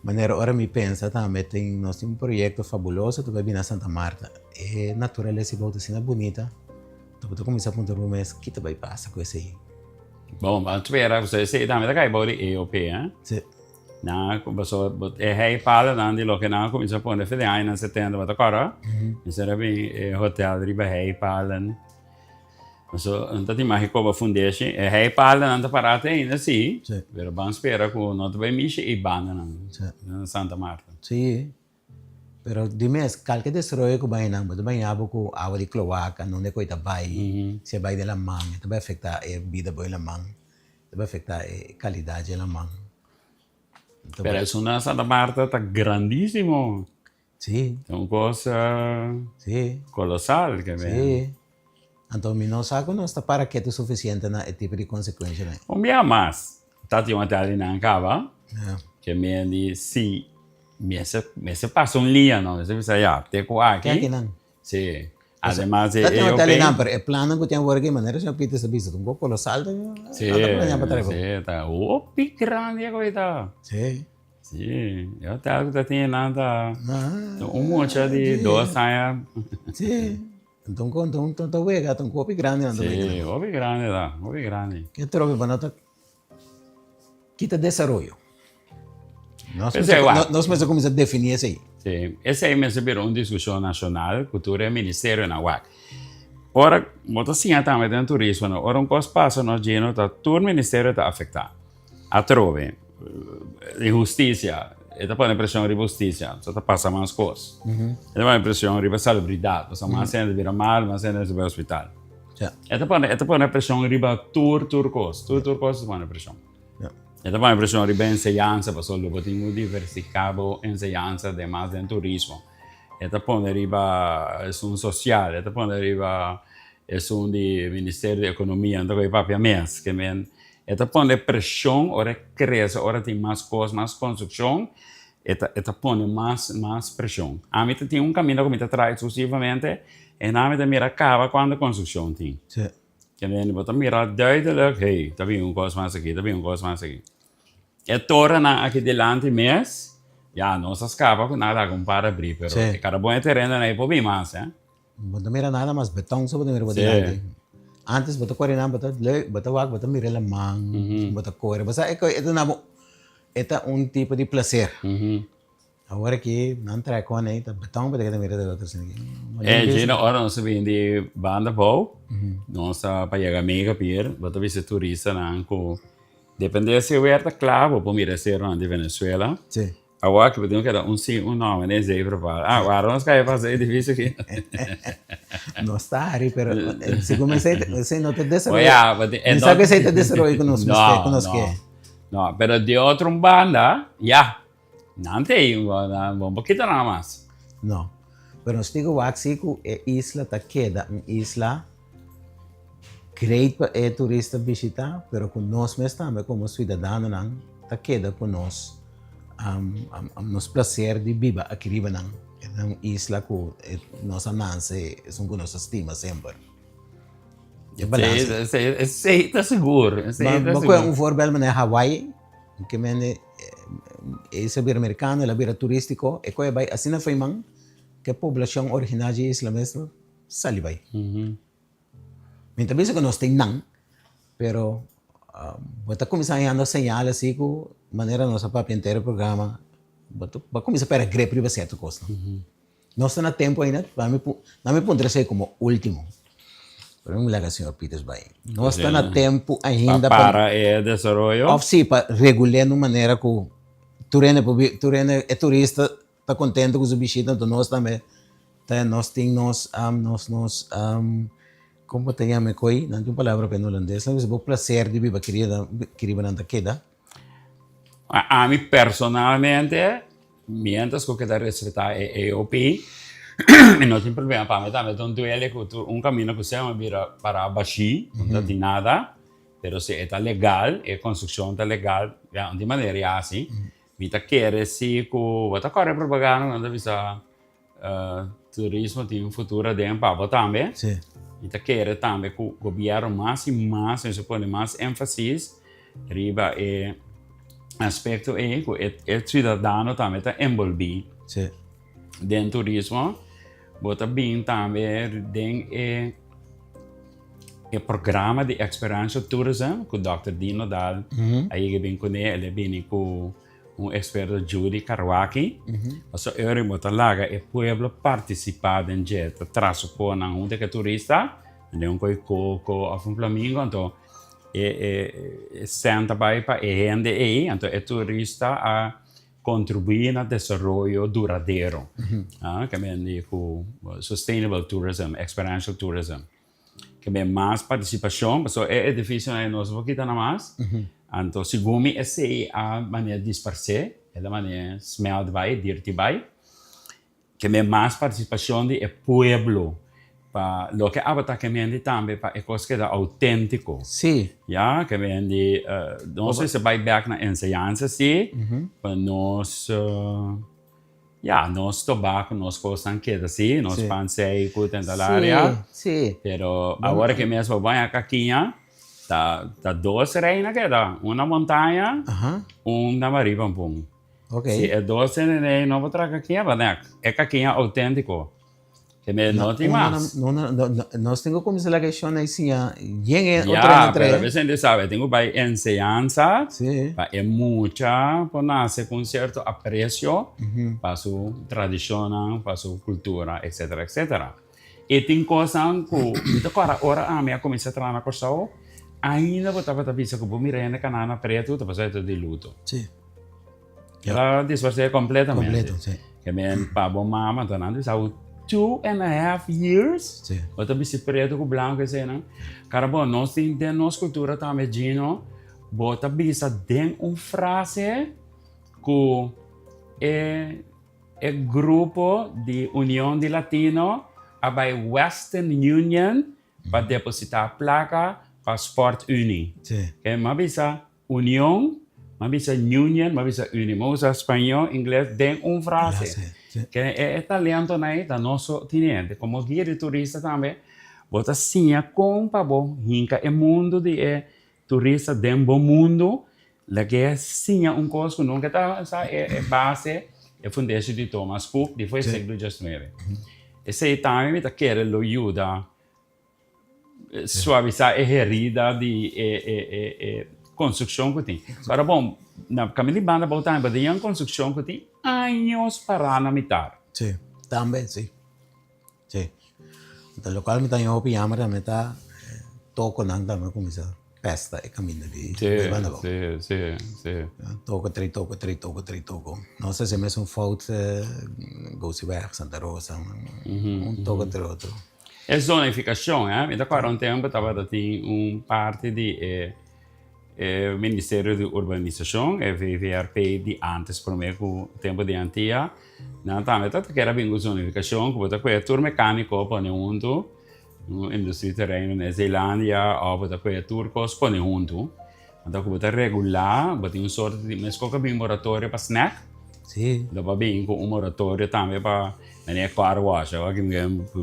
Manera ora mi pensa tambe tin, nos tin un proyekto fabuloso ta bai bini na Santa Marta. E naturalesa ei bou ta asina bunita, ta bo ta kuminsá puntra bo mes ki ta bai pasa ku esei. Bon, ban spera, pasobra esei tambe ta kai bou di EOP, eh. Si. Nan a pasobra e heipalenan di loke nan a kuminsá pone for di añanan setenta, bo ta kòrda? Mester a bin e hotel riba heipalen. Paso nan ta tin mas e koba fundeshi. E heipalenan ta pará te ainda si, pero ban spera ku no ta bai mishi e bandanan na Santa Marta. Sí, pero di mes kalke desaroyo ku bai nan bo ta baña bo ku awa di kloaka, nunde ku e ta bai, si e bai den laman e ta bai afektá e bida bo den laman. Ta bai afecta e calidad dje laman. Pero esun na Santa Marta ta grandísimo. Sí. Ta un cos Sí. colosal ke ben. Sí. Anto mi no sa cu nos ta para ketu suficiente na e tipo di consecuencianan. Un bia mas, ta tin un hotel di nan caba, Ja. ke men di si mester mester pasa un liña no, mester bisa ya, te cu aki. Te akinan. Sí. Ademas de Ta tin EOP. hotel einan, pero e plannan ku tin awor aki, manera señor Pieter ta bisa, ta un poko kolosal ta Sí, ta planeá pa trae. sí, ta hopi grandi e koita. Sí. Sí, e hotel ku ta tin einan ta un mucha di dos aña. Sí, enton kon ta ta wega, ta un hopi grandi nan ta wega. Sí, hopi grandi ta, hopi grandi. Ke tropi pa no ta Kita desaroyo? Nos Esei mester, wak. nos mester kuminsá definí esei. Sí, esei mester bira un diskushon nashonal ku tur e ministerionan wak. Ora, bo ta siña tambe den turismo, no? Ora un kos pasa nos djino ta tur ministerio ta afektá. Atrobe, di hustisia, e ta pone preshon riba hustisia, so ta pasa mas kos. E ta pone preshon riba salubridat, pasobra mas hende bira mal, mas hende mester bai hospital. E ta pone, e ta pone preshon riba tur, tur kos. Tur, tur kos ta pone preshon. E ta pone preshon riba enseñansa, pasobra lo bo tin ku diversifiká bo enseñansa ademas den turismo. E ta pone riba esun sosial, e ta pone riba esun di Ministerio di Ekonomia, nan ta kohe papia mes. Ke men, e ta pone preshon ora e krese, ora tin mas kos, mas konstrukshon, E ta e ta pone mas mas preshon. Ami ta tin un kaminda ku mi ta traha eksklusivamente e nan mi ta mira kaba kuantu konstrukshon tin. Sí. Ke men bo ta mira duidelijk, hey, ta bin un kos mas aki, ta bin un kos mas aki. E torennan aki dilanti mes, ya, nos a skapa ku nan a laga un par abrí, pero e kada bon e terenonan ei por bin mas, eh. Bo no ta mira nada mas, beton so bo ta mira bo dilanti. Antes bo ta kore nan, bo ta leuk, bo ta wak, bo ta mira laman, bo ta kore. Bo sa e e ta duna bo, e ta un tipo di placer. Awor aki nan trae kon ei, ta beton bo ta keda mira del otro esina aki. E djina ora nos a bini di banda abou, nos ta pa yega Mega Pier, bo ta bisa turistanan ku depende si e wer ta kla bo por mira e seronan di Venezuela. Awor aki bo tin ku keda un si un no, manera esei prepara. Ah, wara nos kai pasa e edificio aki. Nos ta hari, pero segun esei, esei no ta desaroyo. Mi sa ku esei ta desaroyo ku nos mester, ku nos ke. No, pero di otro un banda, ya, nan ta ei, bo no kita nada mas. No, pero nos tin ku wak si ku e isla ta keda un isla great pa e turista bishita, pero ku nos mes tambe komo suidadanonan ta keda ku nos nos plaser di biba aki riba nan. E ta un isla ku nos a nanse, esun ku nos a stima semper. E balansa. Esei ta sigur. Bo kohe un voorbeeld manera Hawaii, ke mende e isla bira merikano, el a bira turistiko, e kohe bai asina feiman ku e poblashon original dje isla mes sali bai. Mi ta bisa ku nos tin nan, pero bo ta kuminsá hañando señal asi ku manera nos a papia henter e programa, bo ta bo a kuminsá pèrdè grip riba sierto kosnan. Nos ta na tempu ainda, pa mi na mi puntra esei komo último, pero mi laga señor Pieters bai. Nos ta na tempu ainda pa para e desaroyo? Òf si, pa regul'é na un manera ku tur hende por bi, tur hende, e turista ta contento cu su bishita anto nos tambe ta nos tin nos nos nos como bo ta yama e coi nan tin un palabra pa e holandes nan bisa bo placer di biba kiriba nan ta keda. Ami personalmente mientras cu keda respeta e AOP mi no tin problema pa mi tambe ta un duele cu tur un camino cu sea mi bira para bashi no ta tin nada pero si e ta legal e construccion ta legal ya di manera ya asi. Mi ta kere si ku bo ta kòrda e propaganda ku nan ta bisa turismo tin un futuro aden pa bo tambe. Sí. Mi ta kere tambe ku gobièrnu mas i mas mester pone mas énfasis riba e aspekto ei ku e e siudadano tambe ta enbolbí. Sí. Den turismo bo ta bin tambe den e e programa di Experiential Tourism ku Dòkter Dino Daal a yega bin kuné. El a bini ku un eksperto Judy Karwaki. Pasobra e ora bo ta laga e pueblo partisipá den dje, ta traha su konan huntu ku e turista, den un koi koko òf un flamingo, anto e e sèn ta bai pa e hende ei, anto e turista a Contribuí na desaroyo duradero, ke men di ku sustainable tourism, experiential tourism. Ke men mas partisipashon, pasobra e edifisionan ei nos no por kita na mas, anto segun mi esei a manera disparsé, el a manera smelt bai, dirti bai. Ke men mas partisipashon di e pueblo pa loke abo ta ke men di tambe pa e kos keda outéntiko. Sí. Ya, ke men di nos mester bai bèk na enseñansa sí, pa nos ya, nos tobako, nos kosnan keda sí, nos pan sei ku tentalaria. Sí, sí. Pero awor ke mes bo baña kakiña ta ta dos reina keda, un na montaña, un na Maripampun. Okay. Si e dos hende no por traha kakiña, pa nek e kakiña auténtiko. Ke me no tin mas. No, no, no, no, nos tin ku kuminsá laga e shon ei siña yen e otro Ya, hende pero trae. a hende sabe, tin ku bai enseñansa Sí. pa e mucha por nase ku un sierto apresio pa su tradishonnan, pa su kultura, etcetera, etcetera. E tin kosnan ku mi ta kòrda ora ami a kuminsá traha na Kòrsou, ainda bo tabata bisa ku bo mira hende kana na pretu ta pasá e ta di luto. Sí. El a disparsé completamente. Completo, sí. Ke men pa bo mama ta nan bisa bo 2.5 years. Sí. Bo ta bisti preto ku blanco eseinan. Kara bo nos tin den nos kultura tambe Gino, bo ta bisa den un frase ku e e grupo di Union di Latino a bai Western Union pa deposita plaka pa Sport Unie. Sí. Ke mi a bisa Union, m'a bisa union, m'a bisa uni. M'a usa spañó, ingles den un frase. Frase, sí. Ke e talentonan ei ta nos so tin hende. Komo guia di turista tambe, Bo ta siña kon pa bo hinka e mundu di e turista den bo mundu, lag'é siña un kos ku nunka ta sa e base, e fundeshi di Thomas Cook di for e siglo diesnuebe. Esei tambe mi ta kere lo yuda suavisá e herida di e konstrukshon ku tin. Pero bon, na kaminda di banda abou tambe bo tin un konstrukshon ku tin años pará na mitar. Sí, tambe sí. Sí. Anto lokual mi ta haña hopi yammer tambe ta tokonan tambe a kuminsá pèsta e kaminda di banda abou. Sí, sí, sí. Toko trei toko, trei toko, trei toko. Nos hasi e mesun fout Gosiweg, Santa Rosa, un toko entre otro. E zonifikashon, eh, mi ta kòrda un tempu tabata tin un parti di e e Ministerio di Urbanisashon, e VVRP di antes promé ku tempu di Antia, nan tambe tabata kere a bin ku zonifikashon ku bo ta kohe tur mekániko pone huntu, un industrieterrein na Zeelandia òf bo ta kohe tur kos pone huntu. Anto ku bo ta regulá, bo tin un sorto di meskos ku a bin moratorio pa snèk. Sí. Lo bo a bin ku un moratorio tambe pa mene car wash. Awor ki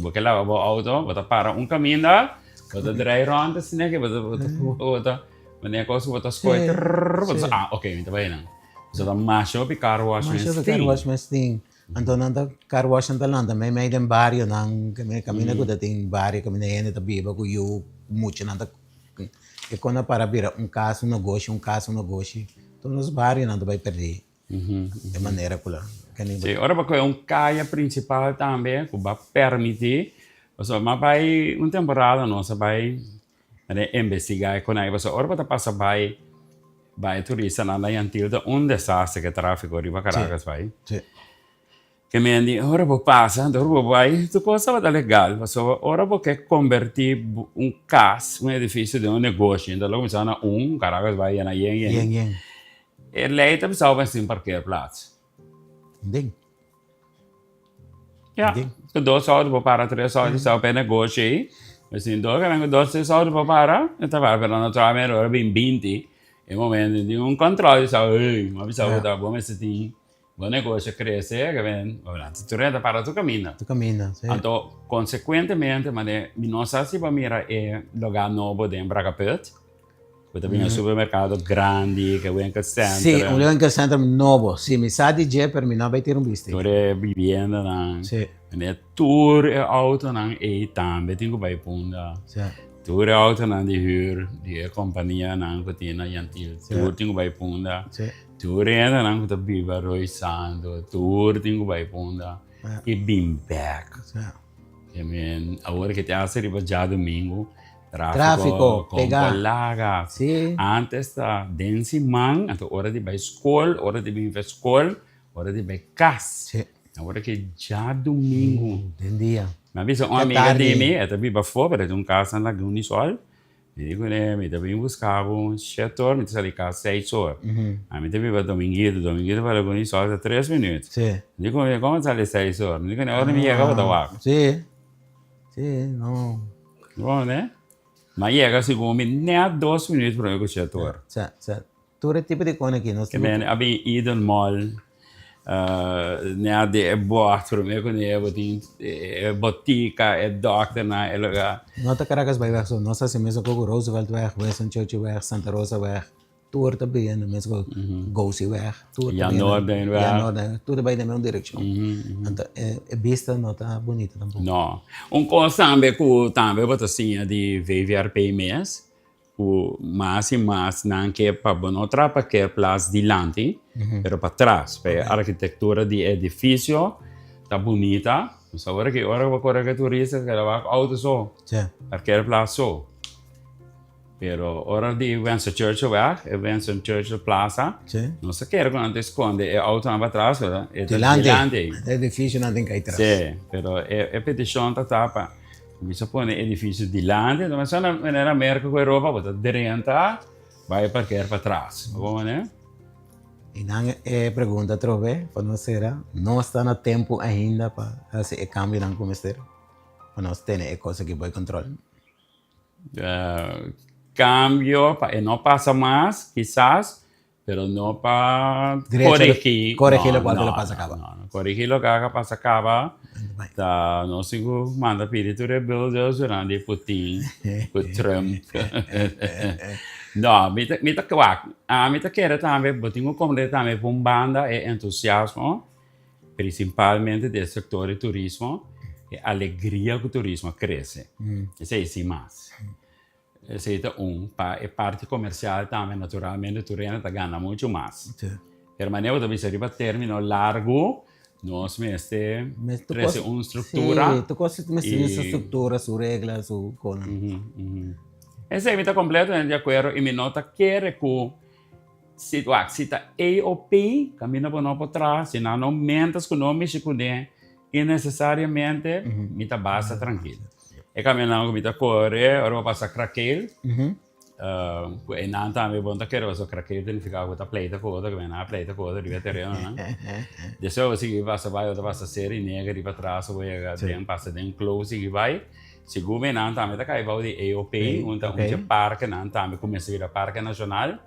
bo ke laba bo outo, bo ta para un kaminda, bo ta drai rònt asina ke bo ta bo ta bo ta mane kos ku bo ta skohe trrrr bo ta sa ah oke mi ta bai nan. Pasobra ta masha hopi car wash mes tin. Masha hopi car wash mes tin. Anto nan ta car wash nan ta lanta meimei den barionan kaminda ku ta tin bario kaminda hende ta biba ku yu muchanan ta E kon a para bira un kas, un nogoshi, un kas, un nogoshi. Tur nos barionan ta bai perdí e manera ku la. Sí, ora bo kohe un kaya prinsipal tambe ku bo a permití, pasobra mi a bai un temporada nos a bai investigá e konai, pasobra ora bo ta pasa bai bai e turistanan na Yantil ta un desastre ku e tráfiko riba Caracas bai. Ke men di ora bo pasa, ora bo bai, tur kos tabata legal, pasobra ora bo ke kombertí un kas, un edifisio den un negoshi, enton lo kuminsá na un, Caracas bai yena yen yen. Yen yen. E lei ta bisa bo mester tin parkeerplaats. Den. Ya, ku dos outo bo para, tres outo, sa pa e negoshi ei, mester tin dos, ku dos tres outo bo para, e ta para, pero naturalmente ora bin binti, e momento tin un kòntròl di sa, ey, mi a bisa bo ta bo mester tin. Bo negoshi a krese, ke men, tur hende ta para tur kaminda. Tur kaminda, si. Anto, konsekuentemente, mane, mi no sa si bo a mira e lugá nobo den Bragaput, ku ta bini un supermerkado grandi, ke winkelcentrum. Si, un winkelcentrum nobo. Si, mi sa di dje, pero mi no a bai tira un bista. Tur e bibiendanan. Si. Mane, tur e autonan ei tambe tin ku bai punda. Si. Tur e autonan di hür, di e kompanianan ku tin na Yantil, tur tin ku bai punda. Si. Tur hendenan ku ta biba Rooi Santo, tur tin ku bai punda i bin bek. I mean, awor ke te hasi riba djadumingu, trafiko pega. Laga. Antes ta den siman, anto ora di bai skol, ora di bin for skol, ora di bai kas. Awor ke djadumingu. Den dia. Mi a bisa un amiga di mi, e ta biba afó, pero e tin un kas na Laguna Sol. Mi di kuné, mi ta bin buska bo shete or, mi ta sali kas seis or. Ami ta biba Dominguito, Dominguito pa Laguna di Sol ta tres minuut. Mi di kuné, komo ta sali seis or? Mi di kuné, ora mi yega bo ta wak. Sí, sí, no. Bon, ne? Mi a yega segun mi nèt dos minuut promé ku shete or. Sa, sa. Tur e tipo di kos aki nos tin. A bin Eden Mall, nèt di e bòt promé ku ne bo tin e botika, e dòkternan, e lugá. No ta Caracas Bayweg so, nos hasi mesun kos ku Rooseveltweg, Winston Churchillweg, Santa Rosaweg, tur ta bini mes ku Gosiweg, tur ta bini. Jan Noorduynweg. Jan Noorduynweg, tur ta bai den mesun direkshon. Anto e bista no ta bunita tampoko. No. Un kos tambe ku tambe bo ta siña di VVRP mes, Ku mas i mas nan ke pa bo no traha parkeerplaats dilanti, pero patras, pa e arkitektura di e edifisio ta bunita. Nos awor aki ora ku bo kore ku e turista ta keda wak outo so, parkeerplaats so. Pero ora di Winston Churchill weg, e Winston Churchill Plaza, nos ta kere ku nan ta eskonde e outonan patras, pero e ta dilanti. E edifisionan tin kai tras. Si, pero e petishon ta ta pa. Kuminsá pone edifisio dilanti, enton mester na manera Merka ku Europa bo ta drenta bai parker patras. Bo por manera? I nan e pregunta atrobe pa nos sera, nos ta na tempu ainda pa hasi e kambionan ku mester pa nos tene e kos aki boi kontrol? Kambio pa e no pasa mas kisas, Pero no pa coregi. Coregi locual cu lo pasa caba. No, no, coregi loke a pasa caba. Ta nos tin ku manda pidi tur e bulldozernan di Putin ku Trump. No, mi ta mi ta wak, ami ta kere tambe bo tin ku komprende tambe pa un banda e entusiasmo prinsipalmente di e sektor di turismo, e alegria ku turismo a krese. Esei sin mas. Esei ta un. Pa e parti komersial tambe naturalmente tur hende ta gana muchu mas. Pero manera bo ta bisa riba término largu nos mester trese un struktura. Sí, tur kos mester tin su struktura, su regla, su konan. Esei mi ta kompletamente di akuerdo i mi no ta kere ku si wak si ta AOP kaminda bo no por traha si nan no miéntras ku no mishi kuné innesesariamente mi ta basta trankil. E caminnan cu mi ta core ora bo pasa Krakeel, cu einan tambe bo no ta kere pasobra Krakeel ta nifica cu bo ta pleita cu otro, cu nan a pleita cu otro riba e terenonan. Despues bo sigui pasa bai, bo ta pasa Seri Neger riba atras, bo yega den pasa den Kloof sigui bai. Segun mi einan tambe ta cay bao di AOP, un ta un dje parkenan tambe cu mester bira parke nacional,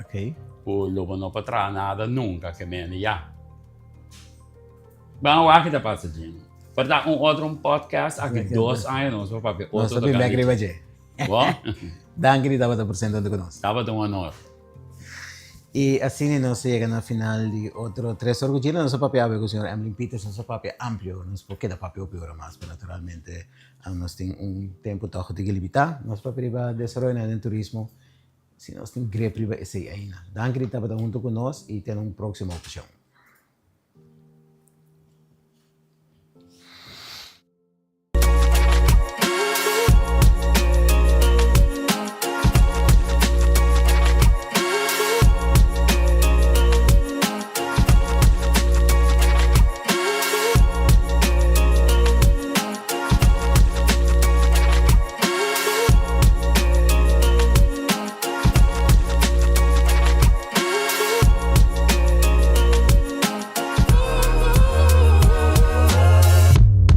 cu lo bo no por traha nada nunca, ke mende ya. Ban wak ta pasa Jimmy. Por ta un otro un podcast aki 2 aña nos por papia otro. Nos ta bin bek riba dje. Bo? Danki di tabata presente hunto ku nos. Tabata un honor. I asina nos a yega na final di otro Tres Ora ku Gina. Nos a papia awe ku señor Emlyn Peters. Nos a papia amplio. Nos por keda papia hopi ora mas, pero naturalmente nos tin un tempu tòg ku tin ke limitá. Nos papia riba desaroyonan den turismo. Si nos tin grip riba esei ainda. Danki di tabata hunto ku nos i te na un próksimo okashon.